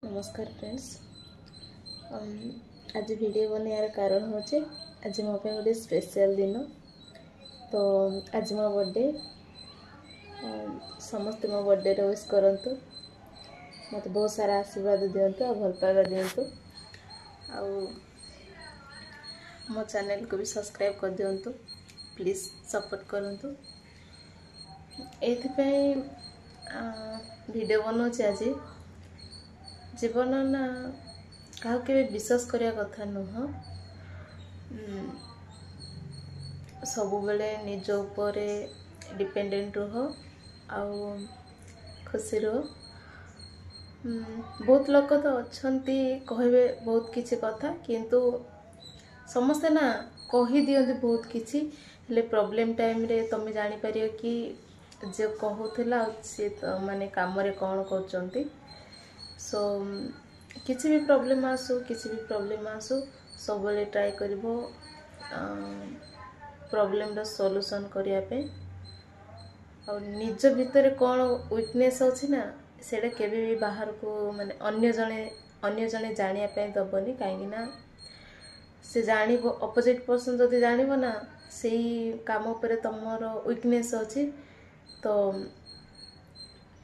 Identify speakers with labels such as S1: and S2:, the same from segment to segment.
S1: ନମସ୍କାର ଫ୍ରେଣ୍ଡସ୍। ଆଜି ଭିଡ଼ିଓ ବନେଇବାର କାରଣ ହେଉଛି, ଆଜି ମୋ ପାଇଁ ଗୋଟେ ସ୍ପେଶିଆଲ୍ ଦିନ। ତ ଆଜି ମୋ ବର୍ଥଡ଼େ। ସମସ୍ତେ ମୋ ବର୍ଥଡ଼େରେ ୱିଶ୍ କରନ୍ତୁ, ମୋତେ ବହୁତ ସାରା ଆଶୀର୍ବାଦ ଦିଅନ୍ତୁ ଆଉ ଭଲ ପାଇବା ଦିଅନ୍ତୁ ଆଉ ମୋ ଚ୍ୟାନେଲକୁ ବି ସବସ୍କ୍ରାଇବ୍ କରିଦିଅନ୍ତୁ। ପ୍ଲିଜ୍ ସପୋର୍ଟ କରନ୍ତୁ। ଏଇଥିପାଇଁ ଭିଡ଼ିଓ ବନାଉଛି। ଆଜି ଜୀବନ ନା କାହାକୁ କେବେ ବିଶ୍ୱାସ କରିବା କଥା ନୁହଁ। ସବୁବେଳେ ନିଜ ଉପରେ ଡିପେଣ୍ଡେଣ୍ଟ ରୁହ ଆଉ ଖୁସି ରୁହ। ବହୁତ ଲୋକ ତ ଅଛନ୍ତି, କହିବେ ବହୁତ କିଛି କଥା, କିନ୍ତୁ ସମସ୍ତେ ନା କହିଦିଅନ୍ତି ବହୁତ କିଛି, ହେଲେ ପ୍ରୋବ୍ଲେମ୍ ଟାଇମ୍ରେ ତୁମେ ଜାଣିପାରିବ କି ଯିଏ କହୁଥିଲା ଆଉ ସିଏ ମାନେ କାମରେ କ'ଣ କରୁଛନ୍ତି। ସୋ କିଛି ବି ପ୍ରୋବ୍ଲେମ୍ ଆସୁ, କିଛି ବି ପ୍ରୋବ୍ଲେମ୍ ଆସୁ, ସବୁବେଳେ ଟ୍ରାଏ କରିବ ପ୍ରୋବ୍ଲେମ୍ର ସଲ୍ୟୁସନ୍ କରିବା ପାଇଁ। ଆଉ ନିଜ ଭିତରେ କ'ଣ ୱିକନେସ୍ ଅଛି ନା, ସେଇଟା କେବେ ବି ବାହାରକୁ ମାନେ ଅନ୍ୟ ଜଣେ ଜାଣିବା ପାଇଁ ଦେବନି। କାହିଁକି ନା ସେ ଜାଣିବ, ଅପୋଜିଟ୍ ପର୍ସନ୍ ଯଦି ଜାଣିବ ନା ସେଇ କାମ ଉପରେ ତୁମର ୱିକନେସ୍ ଅଛି, ତ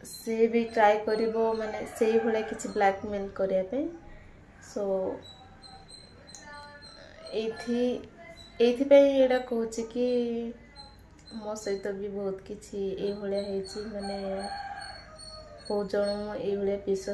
S1: ସେ ବି ଟ୍ରାଏ କରିବ ମାନେ ସେଇଭଳିଆ କିଛି ବ୍ଲାକମେଲ୍ କରିବା ପାଇଁ। ସୋ ଏଇଥିପାଇଁ ଏଇଟା କହୁଛି କି ମୋ ସହିତ ବି ବହୁତ କିଛି ଏଇଭଳିଆ ହେଇଛି, ମାନେ ବହୁତ ଜଣ ଏଇଭଳିଆ ବିଶ୍ୱାସ